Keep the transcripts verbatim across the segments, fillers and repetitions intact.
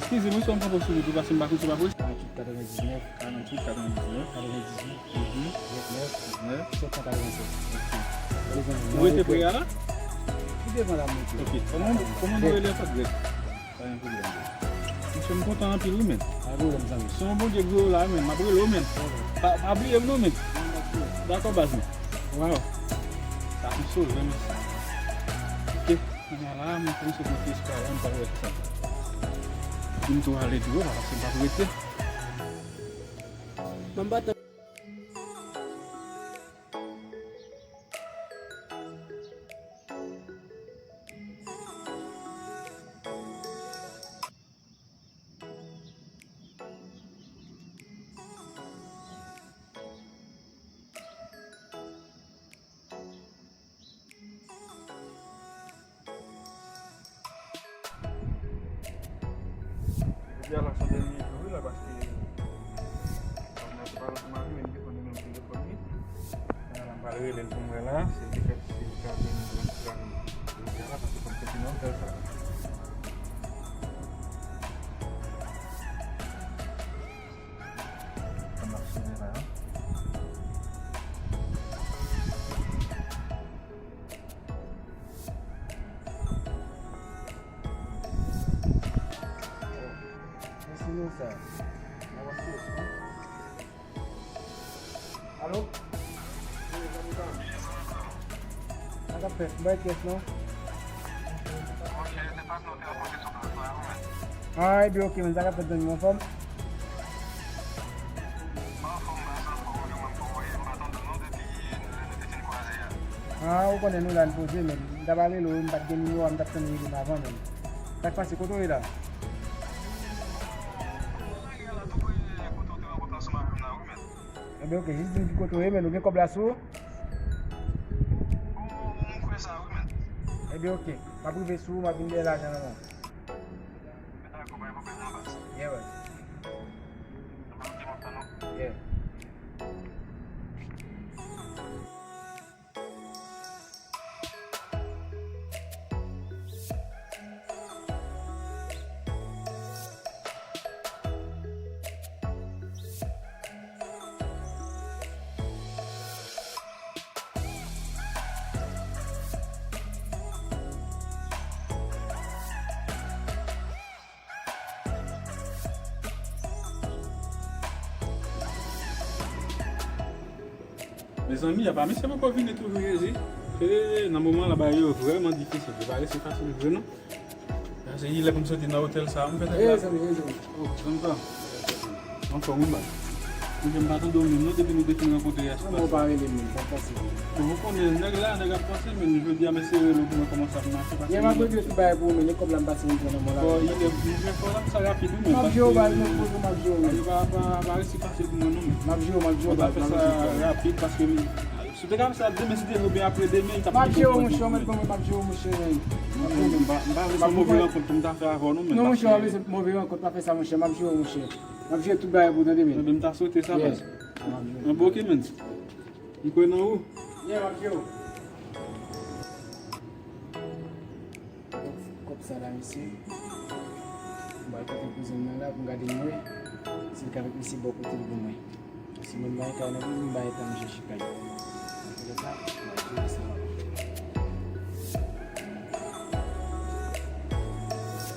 Eskize m wi, si w ap kanpe sou wout ou, paske m pa koute, pa vre? Karanntuit katrevendiznèf. Karanntuit katrevendiznèf. Katrevendiznèf. Mhm. Diznèf. Diznèf. Sèt san katrevennsèt. Ok. Ou rete pre a la? Ou devan la, m rete. Ok. Kòman, kòman nou rele ankò, Grèg? Pa gen pwoblèm, bro. Monchè, m kontan anpil, wi, men. Pa gen pwoblèm, zanmi. Se yon Bondye ki voye w la, men. M ap rele w, men. Pa, pa bliye m, non, men. Dakò, baz, men. Waw. Sa se sove, men. Ok. Kounye a la, mwen kòmanse gen ti espwa la, m pral wè kisa. Pou m tou ale tou la, paske m p ap rete. Mwen pa t Jodi a la se yon dènye jou wi la, paske m ap pale ansanm avè l, men m te konn li menm telefòn li. Kounye a la m pral rele l pou m wè la, se petèt si l ka vin pran ti gaz jodi a la, paske fò m soti nan otèl sa. Sa m ap sove la. Mèsi nou sa. N ap ap sove. Alo? Sa k ap fèt? M bay pyès non. Ah, ebyen, ok, men sa k ap fèt, zanmi m, anfòm? Ah, ou konnen nou la, n poze, men m t ap rele w, m pa t gen nimewo a, m t ap tann rele m avan, men. Sa k pase, kote w ye la? Ebyen, ok, jis di m ki kote w ye, men ou gen kòb la sou ou? Ebyen, ok, m ap rive sou ou, m ap vin dèyè lajan nan men w. Yeah, baz. Yeah. Mezanmi, apa mesye poko vini toujou, Jezi. E, nan moman la, bagay yo vrèman difisil. Li pa resi fasil vre, non. Sa se lè pou m soti nan otèl sa, m fè tèt la. Eh, zanmi, eh, zanmi. Oh, zanmi pa. Anfòm, wi, baz. Monchè, m pa tande w menm, non, depi nou te fin rankontre yè swa. Kòman w pa rele m, sa k pase? Bon, ou konnen, nèg la, nèg ap panse, men jodi a, mesye rele w pou mwen kòman sa ap mache, paske. Yè, m ap regle tout bagay pou ou, men kòb la m pase m pran nan men w la. Bon, il est, nou fè fò la, sa rapid, wi, men. M ap jere w, baz, mwen poze, m ap jere w. Bagay pa, pa, pa resi fasil pou mwen, non, men. M ap jere w, m ap jere w, baz, m ap jere w. Fò n fè sa rapid, paske si w te ka fè sa demen, si te oubyen apre demen, li t ap pi bon pou ou, men. M ap jere w, monchè, mwen, m ap jere w, monchè, men. M ap jere w. M pa, m pa vle se yon move rankont pou m ta fè avè w, non, men. Non, monchè, w pa vle se move rankont, pa fè sa, monchè, m ap jere w, monchè. M ap jere tout bagay pou ou, tande, men. Ebyen, m ta swete sa, baz. Anben, ok, men. M kwè nan ou. Yeah, m ap jere w. Kòb, kòb sa la, mesye. M pral pote kouzen m nan la pou m gade m wè si l ka met misye bò kote l pou mwen. Si mwen bay kay nan men l, m bay tan m jere kay. Antoulèka, m ap jere sa.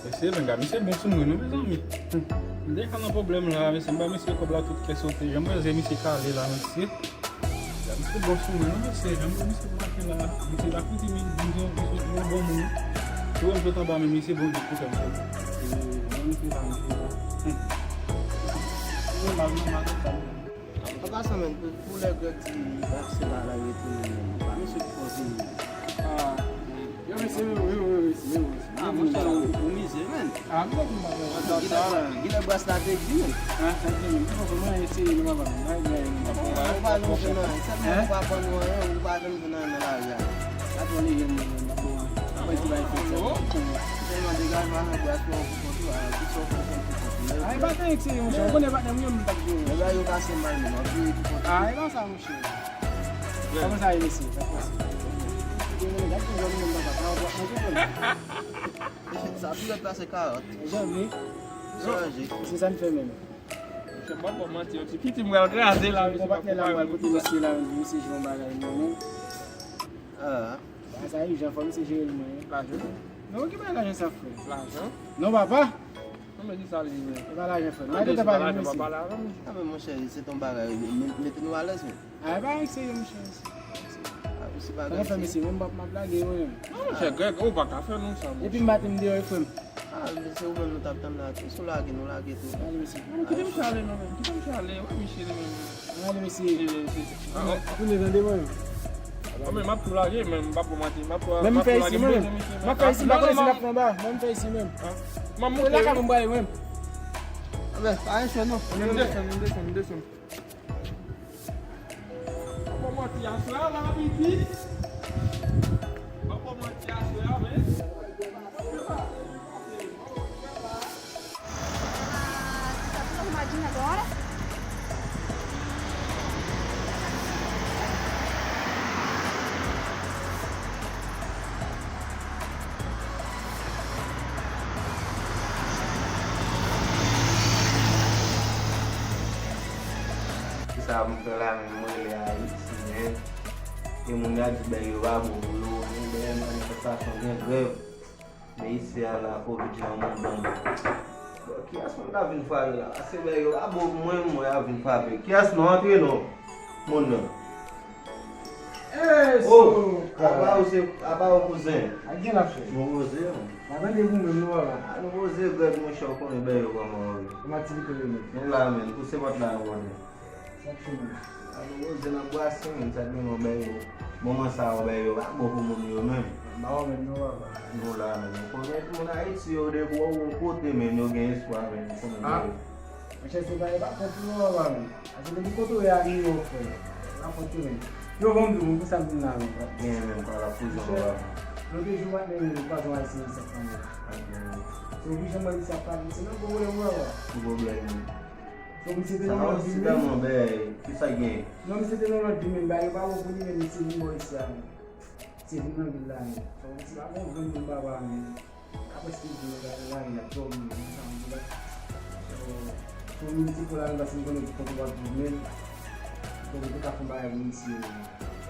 Mesye, men gade, misye bon sou mwen, non, mezanmi. M te ka nan pwoblèm la, mesye, m ba misye kòb la tout kè sote. Jan m wè zye misye kale la, mesye. Gade, misye bon sou mwen, non, mesye. Jan m wè misye make la, misye pa koute, men Bondye, misye bon, bon moun. Ou wè m sot anba, men misye Bondye ki fè m soti. E, mwen misye la, misye la. Hmm. Se nòmal, nòmal, nòmal. An pasan, men, pou, pou lè Grèg di pase la, la retounen, men, pa misye ki fè w vini. Ah, yo, mesye, yo, yo, yo, mesye, yo, mesye. Ah, monchè, ou, ou mize, men. Ah, m konprann, m konprann. Antouka, kilè bras la te di, men. Ah, sa di, men, m konprann, mwen eseye, nou pa ban m, bay, bay, nou pa ban m. Ou pa janm jwenn anyen, sèlman ou pa ban nou anyen, ou pa janm jwenn anyen nan lari a. Gade yon lejè moun, moun, moun, moun. Apre ti bay fèt sa. Sèlman degaje w avèk bras ou pou kont ou, a, ki sa w fè w fè pou kont ou. Ay, pa gen eseye, monchè, ou konnen patnè m, mwen menm, m t ap jere. Lè bagay yo pase mal, men, w ap jere pou kont ou. Ay, pa sa, monchè. Kòman sa ye, mesye? Sa k pase? Gade yon jèn moun nan papa, sa w ap manje, frè m. Sa pi rèd pase kawòt. Janvye. Chanje. Se sa n fè menm. Monchè, m p ap ba w manti, yon ti piti m pral kraze la, mesye, pa konprann. Kote mesye la, mesye jwenn bagay mwen menm. Ah. Bagay sa ijan, fò misye jere l mwen. Lajan? Non, ki bagay lajan sa, frè? Lajan? Non, papa. Non, men ki sa li ye, men? E pa lajan, frè. Mwen te pale de misye. Ah, men monchè, se ton bagay, men mete nou alèz, men. Ah, e pa yon serye, monchè. Ah, misye pa gen fè, mesye, menm m ap lage mwen menm. Non, monchè, Greg, ou pa ka fè nou sa, monchè. Epi m pa te m deyò, frè m. Ah, men se ou menm nou t ap tann la tou. Si w lage, nou lage tou. Allez, mesye. Non, kite misye ale, non, men. Kite misye ale. Wè, misye li menm. Allez, mesye. Li menm, se, se, ah, oh. Tounen tande mwen. Oh, men m ap tou lage, men m p ap ba w manti. M ap tou, men m ap tou lage, men m ap fè isi, m ap fè isi, m pa konnen si n ap fè anba. Mwen, m fè isi menm. M ap monte. Lakay mwen, m prale mwen. Ah, ben, pa enchè, non. Desann, desann, desann. Papa manti aswè a la, pitit. Papa manti aswè a, men. Kisa m fè la menm, m rele Ayiti, men. E moun yo ap di bèy yo pa bon pou yo, men dèyè manifestasyon gen grèv. Men isi a la, kovid lan moun ban m. Bon, kiyès moun k ap vin frape la? Pase bèy yo pa bon pou mwen, mwen ap vin frape. Kiyès non? Antre non, moun nan. Oh, apa ou se, apa ou kouzen? A gen la, frè. Nou poze, non? Pa tande pou mwen, non, papa. A, nou poze, Greg, monchè, ou konnen bèy yo kòman yo ye. Kòman aktivite yo menm? Nou la, menm. Pouse pòt la, nou konnen. Sa k fini? A, nou poze nan bwase, menm, sa k gen nan bèy yo. Moman sa yo, bèy yo pa bon pou moun yo, menm. M pa wè menm, non, papa. Nou la, menm. Ou konnen moun Ayiti yo, depi w wè w yon kote, menm, yo gen espwa, menm. Ou konnen bèy yo. Monchè, se pa, e pa fòt ou non, papa, men. Paske depi kote w ye a, li yo, frè. E pa fòt ou, men. Yo, bon, m di w, pou sa m vin la, men. Gen, men, pa la prizon, papa. Lòt jou, maten, men, nou kwaze yon Ayisyen nan sant la, men. Se oblije mwen di sa, pa di, se nan gwo pwoblèm, papa. Ki pwoblèm, men? So, misye te nan lòd di m, men. Sa, osi, tèlman bèy, kisa gen? Non, misye te nan lòd di m, men, bagay yo pa bon pou li, men, misye vin bò isi a, men. Misye vin nan vil la, men. So, misye pa gon grenn moun, papa, men. Apre se vin nan gade la, y ap dòmi, men sa m di la. So, pou m di pou la, men paske m konnen ki kote w ap viv, men. Bon, m te ka fè yon bagay pou misye.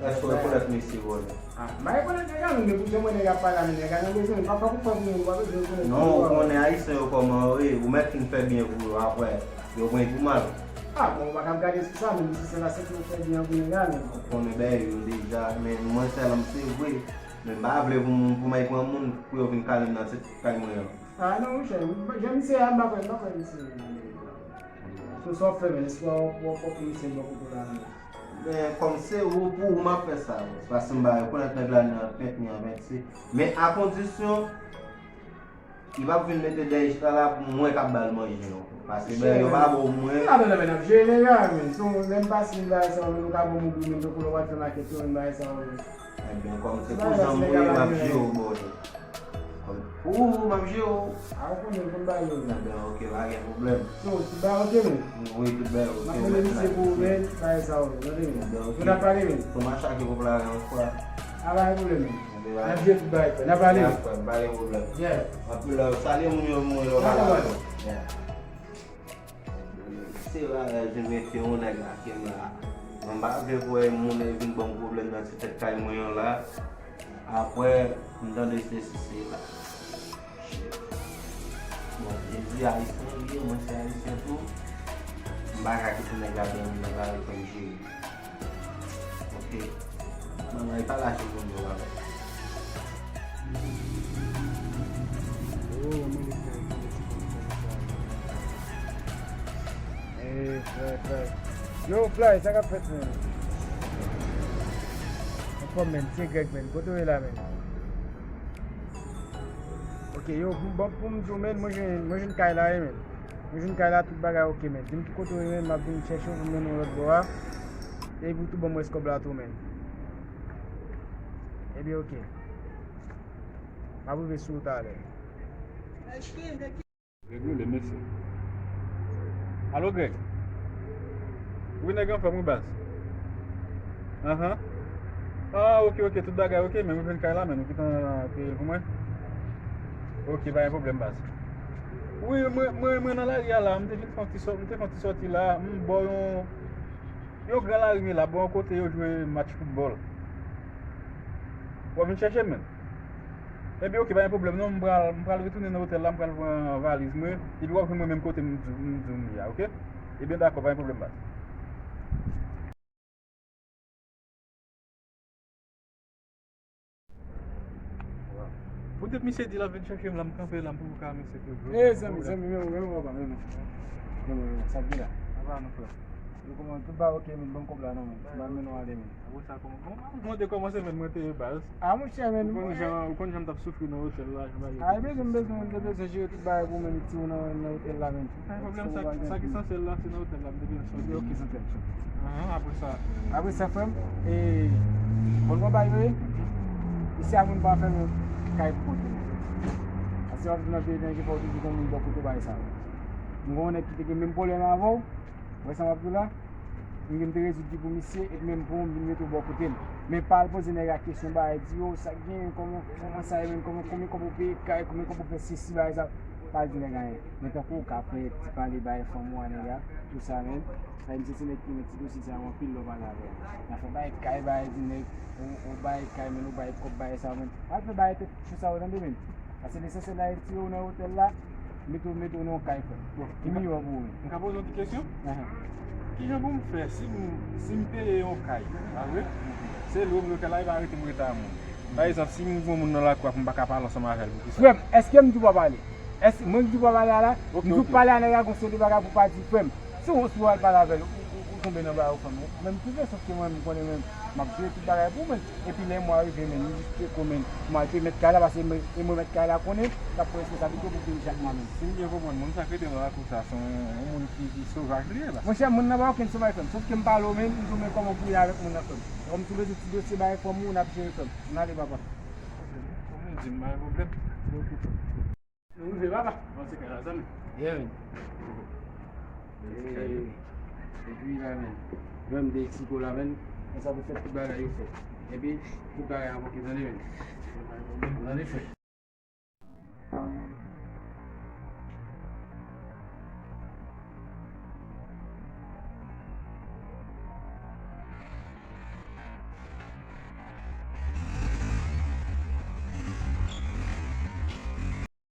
Èske w rekonèt mesye vòlè? Ah, m pa rekonèt nèg la, men pou jan mwen nèg la ap pale a, men nèg la nan bezwen, m pa fè konprann pou mwen, ou pa bezwen rekonèt. Non, ou konnen Ayisyen yo kòman yo ye, ou mèt fin fè byen pou yo, apre, yo pran pou mal. Ah, bon, ou pa ka ap gade sou sa, men si se la, se pou ou fè byen pou nèg la, men. Ou konnen bèy yo deja, men mwen sèlman se vre, men m pa vle pou moun, pou m al pran moun, pou yo vin kale m nan tèt kay mwen an. Ah non, monchè, jan misye a, m pa kwè, m pa kwè misye. So, sa w ap fè, men, èske w ap, w ap, w ap misye bò kote w la, men? Men, kòm se ou, pou ou, m ap fè sa, bòs. Paske m pa rekonèt nèg la nan penti an penti. Men, a kondisyon, li p ap vin mete dèyè chita la pou mwen k ap ba l manje, non. Paske, ben, yo pa bon pou mwen. Ah, non, non, men n ap jere nèg la, men. Si w menm pase bagay sa yo, men, ou ka bon moun, men, tankou lè w al fè makèt yo, men, bagay sa yo, men. Ebyen, kòm se pou zanmi w ye, m ap jere w, bòs. Kòm pou ou, m ap jere w. A, ou konnen, m konn bagay yo. Ebyen, oke, pa gen pwoblèm. So, tout bagay oke, men? Wi, tout bagay oke, ou mèt la. M ap rele misye pou ou, men, bagay sa yo, tande, men. Ebyen, oke. Nou t ap pale, men. Pou m achake kòb la yon fwa. A, pa gen pwoblèm, men. Ebyen, n ap jere tout bagay, frè. N ap pale, men. Frè, pa gen pwoblèm. Yeah. Anpil love. Salye moun yo, moun yo, pale. Yeah. Se bagay, je mete yon nèg la ke m la. Mwen pa vle pou moun vin ban m pwoblèm nan ti tèt kay mwen an la. Apre, m tande se si se la. Shit. Bon, Jezi ayisyen li ye, mwen se ayisyen tou. M pa ka kite nèg la ban m nan lari pou m jere. Ok. Manman, e pa lache pou nou avè. Oh, manman, li fè, fè ti konn sa. Eh, frè, frè. Yo, Fly, sa k ap fèt, men? Anfòm, men, se Greg, men. Kote w ye la, men? Ok, yo, bon, pou m di w, men, mwen jwenn, mwen jwenn kay la, wi, men. Mwen jwenn kay la, tout bagay ok, men. Di m ki kote w ye, men, m ap vin chèche w pou m mennen w lòt bò a. Epi w tou ban m rès kòb la tou, men. Ebyen, ok. M ap rive sou ou talè. Greg rele, mesye. Alo, Greg. Wi, nèg anfòm, wi, baz. Anhan. Ah, ok, ok, tout bagay ok, men mwen jwenn kay la, men ou gentan peye l pou mwen? Ok, pa gen pwoblèm, baz. Wi, mwen, mwen, mwen nan lari a la, m te vin fè yon ti sò-, m te fè yon ti sòti la, m bò yon, yon gran lari men la, bò yon kote yo jwe match foutbòl. W ap vin chèche m, men. Ebyen, oke, pa gen pwoblèm non, m pral, m pral retounen nan otèl la, m pral pran valiz mwen, epi w ap jwenn mwen menm kote m di, m di w m ye a, oke? Ebyen, dakò, pa gen pwoblèm, baz. Poutèt misye di l ap vin chèche m la, m kanpe la, m poko ka mesye Claude. Ey, zanmi, zanmi, men mwen, men mwen, men mwen. Men mwen, men mwen, sa k gen la? Apa nou frè? Yo kòman, tout bagay oke, men ban m kòb la non, men. M al mennen w ale, men. Apre sa, kòman, kòman, kòman te kòmanse, men mwen te ye baz. A, monchè, men. Ou konn jan, ou konn jan m t ap soufri nan otèl la, jan bagay te difisil. A, bezwen, bezwen, m te bezwen jere tout bagay pou mwen, ti ou nan, nan otèl la, men. Pa gen pwoblèm, sa, sa ki esansyèl la, se nan otèl la, m te gen sòti. Ok, ok, esansyèl, esansyèl. Ahan, apre sa. Apre sa, frè m, e, bon, bon, bagay yo ye. Isi a moun pa fè men kay pou kote. Paske w ap viv nan peyi nèg ki fè w toujou gen moun bò kote w bagay sa yo. M gen yon nèg ki te gen menm pwoblèm avè w, wè sa m ap di w la? M gen m te rezoud li pou misye, epi menm pou m vin mete w bò kote l. Men pa al poze nèg la kesyon bagay, di yo, sa k gen, kòman, kòman sa ye menm, kòman, konbyen kòb ou peye kay, konbyen kòb ou fè sesi, bagay sa. Pa al di nèg anyen. Men tankou w ka fè ti pale bay fanm ou a nèg la, tou sa menm. Sa vle di se nèg ki met ti dosye sa yo anpil lè w pale avè l. Nan fè bay kay, bay di nèg, ou, ou bay kay, men ou bay kòb bay sa menm. Pa al fè bay tèt chou sa yo tande menm. Paske lesansyèl la, retire w nan otèl la, mete w, mete w nan yon kay frè. Bon, ki miyò pou ou menm. M ka poze yon ti kesyon? Ahan. Kijan pou m fè si m, si m peye yon kay, pa vre? Se lwe m lwe kay la, e pa rete m rete a moun. Pa egzanp, si m gen yon moun nan lakou a pou m pa ka pale ansanm avè l, poukisa? Frè m, èske m di w pa pale? Èske mwen di w pa pale a la? Ok, m di w ok. Pale a nèg la gon seri de bagay pou pa di frè m. Si w, si w al pale avè l, ou, ou, ou tonbe nan bagay ou fè m. Men m toufe, sòf ke mwen, m konnen men, m ap jere tout bagay pou mwen. Epi lè mwa rive men, m jis peko men, m al peye mèt kay la, paske mwen, e mwen mèt kay la konnen, l ap pran responsablite pou peye chak mwa men. Si m byen konprann, moun sa k rete nan lakou sa, se yon, yon moun ki, ki sovaj li ye la. Monchè, moun nan pa okenn sovaj frè m. Sòf ke m pale w men, m di w men kòman pou ye avèk moun nan frè m. Kòm si w bezwen ti dosye bagay fanm ou, n ap jere frè m. N ale papa. Kòm ou di m, pa gen pwoblèm. Ok frè m. Nou rive papa. Bon, se kay la, zanmi. Yeah, man. Epi la men, frè m de Mexico la men, konsa pou fè tout bagay yo fèt. Epi tout bagay ap oke, tande men. Tande frè.